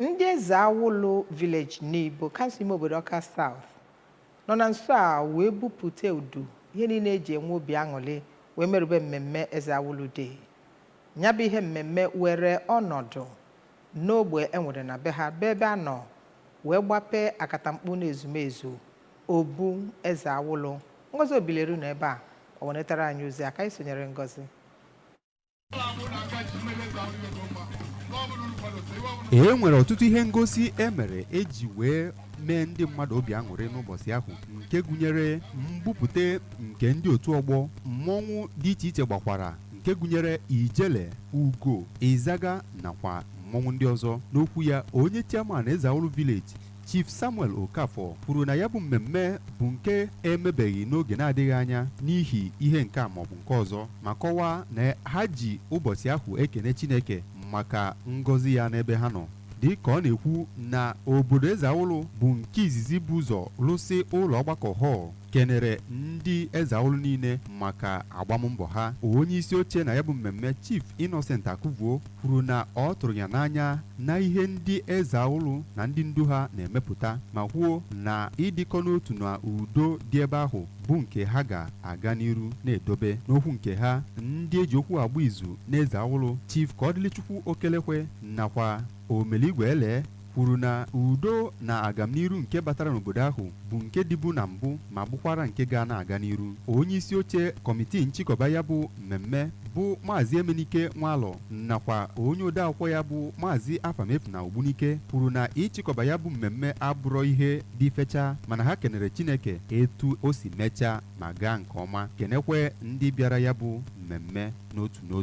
Ndị Ezeawụlụ Village Nibo, kansụl ime obodo Awka South, nọ na nso a wee bupute udu ihe niile eji enwe obi aṅụrị wee merube mmemme Ezeawụlụ Day. Ya bụ ihe mmemme were ọnọdụ n'ogbe enwere na be ha, bụ ebe a nọ wee gbapee akatamkpu na ezumezu Obu Ezeawụlụ. Ngozi Obileru nọ ebe a ọ wenetara anyị ozi aka anyị sonyere Ngozi. E nwere ọtụtụ ihe ngosi e mere eji wee mee ndị mmadụ obi aṅụrị n'ụbọchị ahụ, nke gụnyere mbupute nke ndị otu ọgbọ mmọnwụ dị iche iche gbakwara, nke gụnyere Ijele, Ugo, Izaga nakwa mmọnwụ ndị ọzọ. N'okwu ya, onye chairman Ezeawụlụ Village, Chief Samuel Okafor, kwuru na ya bụ mmemme bụ nke emebeghị n'oge na-adịghị anya n'ihi ihe nke a maọbụ nke ọzọ, ma kọwaa na ha ji ụbọchị ahụ ekene Chineke maka ngọzi ya n'ebe ha nọ, dị ka ọ na-ekwu na obodo Ezeawụlụ bụ nke izizi bụ ụzọ lụsị ụlọ ọgbakọ hall, kenere ndị Ezeawụlụ niile maka agbammbọ ha. Onye isi oche na ya bụ mmemme, Chief Innocent Akụvuo, kwuru na ọ tụrụ ya n'anya na ihe ndị Ezeawụlụ na ndị ndu ha na-emepụta, ma kwuo na ịdịkọ n'otu na udo dị ebe ahụ bụ nke ha ga-aga n'iru na-edobe. N'okwu nke ha, ndị eji okwu agba izu na Ezeawụlụ, Chief Kọdịlichukwu Okelekwe nakwa Omeligwe Ele, kwuru na udo na agamniru nke batara n'obodo ahụ bụ nke dịbu na mbụ ma bụkwara nke ga na-aga n'iru. Onye isi oche kọmitii nchịkọba ya bụ mmemme bụ Maazị Emenike Nwalọ nakwa onye odeakwụkwọ ya bụ Maazị Afamefu na Ogbunike kwuru na ịchịkọba ya bụ mmemme abụrọ ihe dị fecha, mana ha kenere Chineke etu o si mechaa ma gaa nke ọma, kenekwe ndị bịara ya bụ mmemme n'otu n'otu.